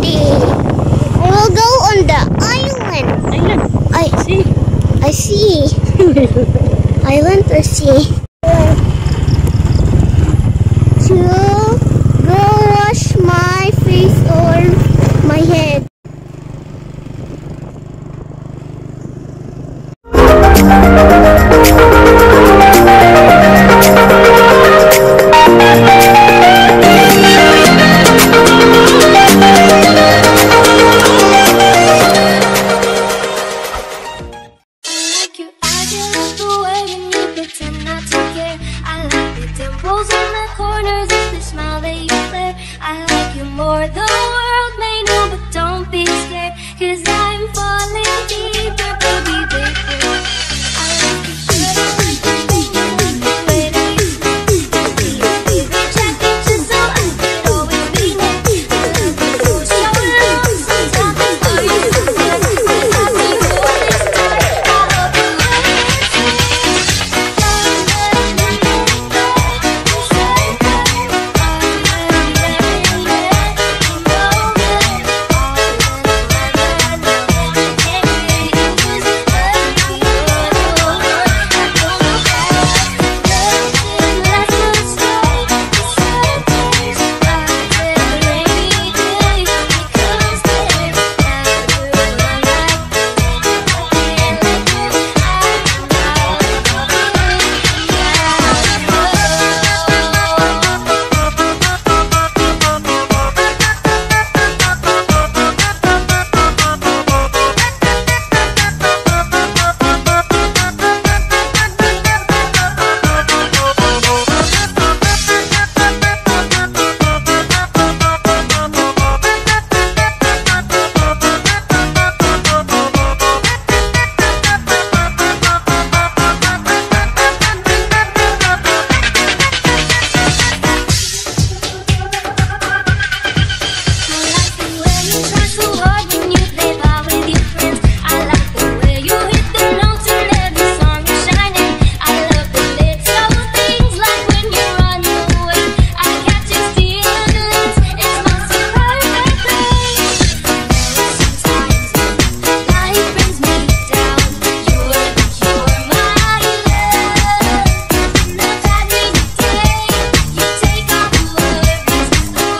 Daddy. I will go on the island. Island. I See. I see. Island or sea? To go wash my face or my head. Like your eyes, you look away and you pretend not to care. I like the dimples in the corners of the smile that you flare. I like you more, the world may know, but don't be scared, 'cause I'm falling deeper, baby, baby. I like your shirt, I like the way you like the way that you smell. Be your favorite jacket just so I could always be near. I love you so, so long, sometimes are you so sad? 'Cause I see you this time. I hope you understand. I like the way you try so hard when you play ball with your friends. I like the way you hit the notes in every song you're shining. I love the little things like when you're on the way. I catch and steal a glance. It's my so perfect place. Sometimes when life brings me down, you're the cure, my love. In the bad rainy day, you take all the worries away.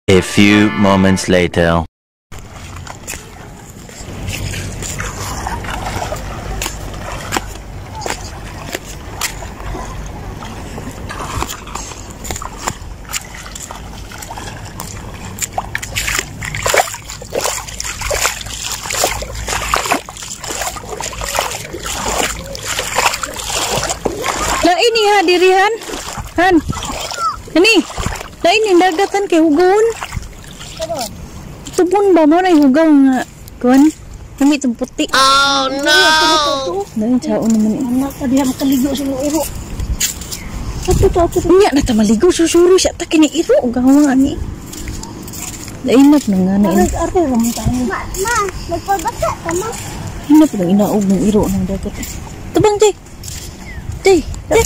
A few moments later. Lain ni ha diri han. Han. Ani. Lain ni dagatan kay hugon. Tubon ba mo na hugaw nga kuan? Nami itong puti. Oh no! Lain chaon naman eh. Anak ka diha makaligo sa mga iro. Ato to, ato to. Unya na ta maligo susuro siya ta kini iro gawa ani. Lain na nga na Aray, arte ramon tayo. Ma, ma, magpabasa ka ma. Hinap ng inaog ng iro ng dagat. Tabang Jay. Jay. Jay.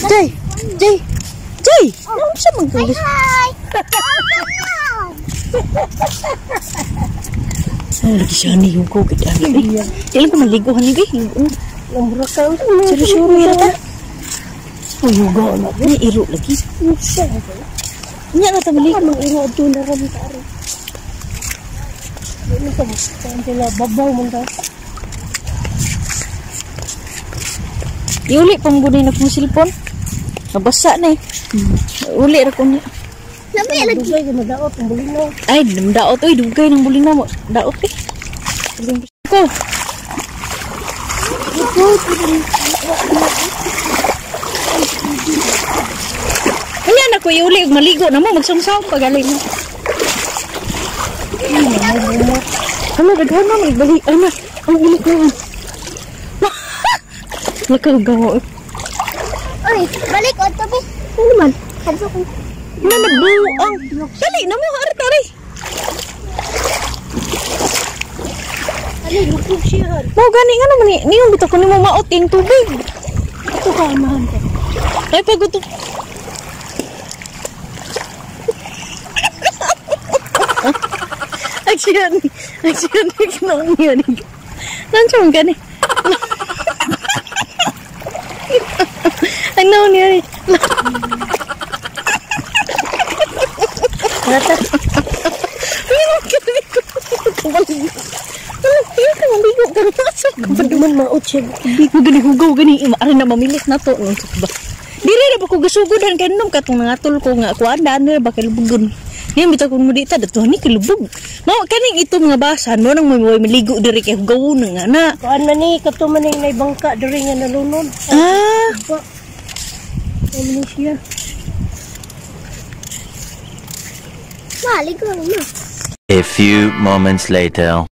Jay. Jay. Jay. Ano siya magkagusto? Hi! Ay, lagi siya ni yung ko gid ani. Di lang ko maligo hani gi. Ang burakaw. Suro-suro ira ta. Uy, hugaw na. Ni iro lagi. Unsa? Nya na ta maligo. Ang iro ato na ram ta ari. Dili ka basta sila babaw man ta. Iuli pang gunay na kong silpon. Nabasa na eh. Uli ra ko ni. Lami lagi. Dugay kay madaot ang bulinaw. Ay, daot oy, dugay ng bulinaw mo. Daot eh. Ko. Ayan ako iuli og maligo na mo magsumsaw pa gali mo. Hala, daghan na magbali. Ay na, ang ulit ko. Nakalugaw. Uy, balik o tabi. Ano man? Kadto ko. Na nagbuang. Dali na mo arta ri. Ali, lupog siya. Mo gani nga naman ni niyo bitaw ko nimo maot ing tubig. Ito ka, amahan ko. Ay paguto. Action. Action kinaon niya ni. Nandiyan gani. Ano niya ni? Nata. Hindi man maot siya. Mo gani hugaw gani ari na mamilit na to no ba. Dili na ba ko gasugodan kay nom katong nangatol ko nga kuan daan na ba kay lubugon. Niya bitaw kung mo dita dato ni kay lubog. Mao kaning ito mga basan mo nang may maligo diri kay hugaw na nga na. Kuan man ni, kato man ni naibangka diri nga nalunod. Ah, Ba. Ano ni siya? Maligo na. A few moments later.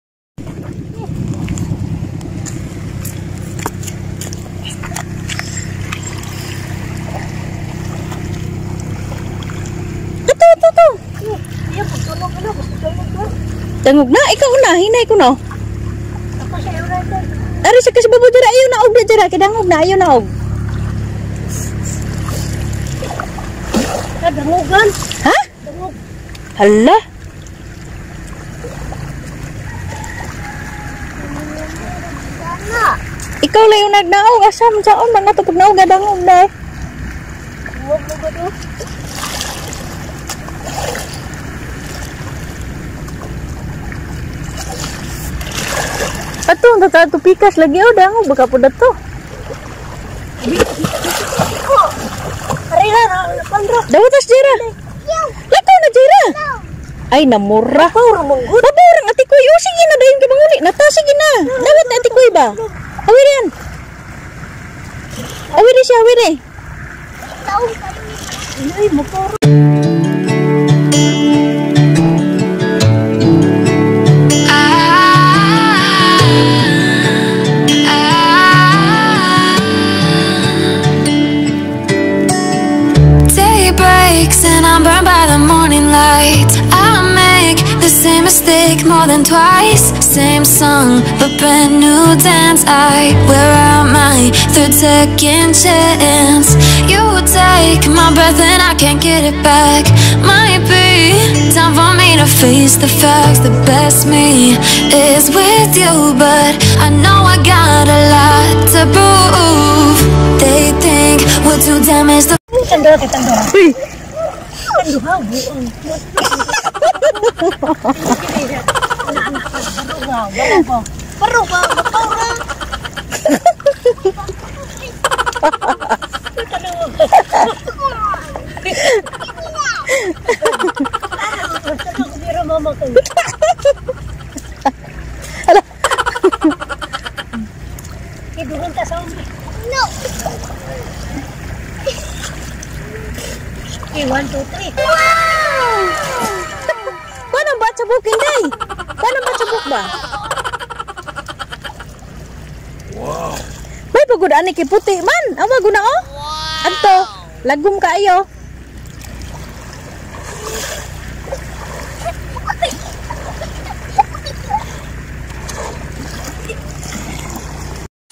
Ito ito ito. Tangog na ikaw na hinay ko no. Ako siya ura ito. Ari sa kasi babo dira ayo na og dira kay dangog na ayo na og. Ah, dangugan. Ha? Dangog. Hala. Ikaw lang yung nagnaog. Asa man saon man nato pag naog dangog na. Dangog mo ba do? Ato ang tatato pikas lagi oh dangog baka po dato. Aray na, pandra. Dawat tas Jera. Lakaw na Jera. Ay namura. Pura mong good. Maburang ati koy. Oh sige na dayon kay manguli. Nata sige na. Dawat na ati koy ba? Awi yan. Awi rin siya, awi rin. Ay, mapura. Day breaks and I'm burned by the morning light. I make the same mistake more than twice. Same song, but brand new dance. I wear out my third second chance. You take my breath and I can't get it back. Might be time for me to face the facts. The best me is with you, but I know I got a lot to prove. They think we're too damaged to Tandora kay tandora. Uy, Tanduha, buong. Paro ba? Paro. Mama ko. Ala. Iduhon ta sa umi. No. Okay, 1, 2, 3. Paano ba tsabuk inday? Paano ba tsabuk ba? Wow. May pagod ani kay puti man. Awa guna oh. Adto, lagom kaayo.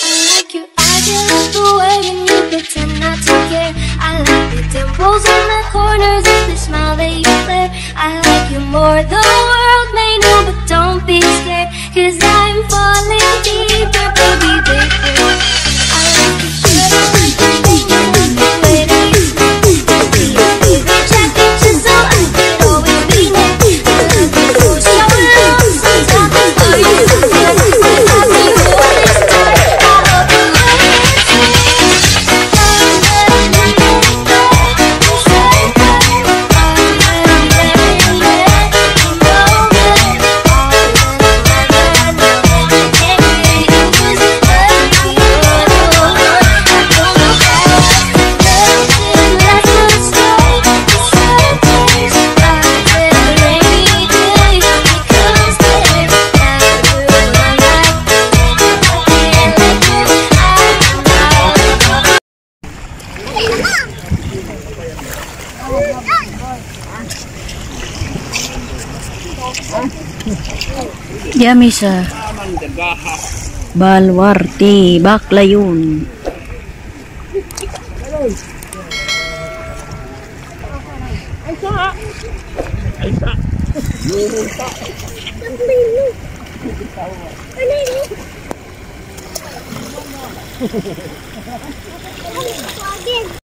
I like your idea of the way and you pretend not to care. I like the dimples on the corners of the smile that you wear. I like you more, the world may know, but don't be scared, 'cause I'm falling deeper, baby, baby. I like your shirt, I like the way you look, the way that you smell. Be your favorite jacket just so I could always be near. I love you so, so long, sometimes are you so good? I see you always start. I hope you Diami sa Baluarte, Baclayon. Again.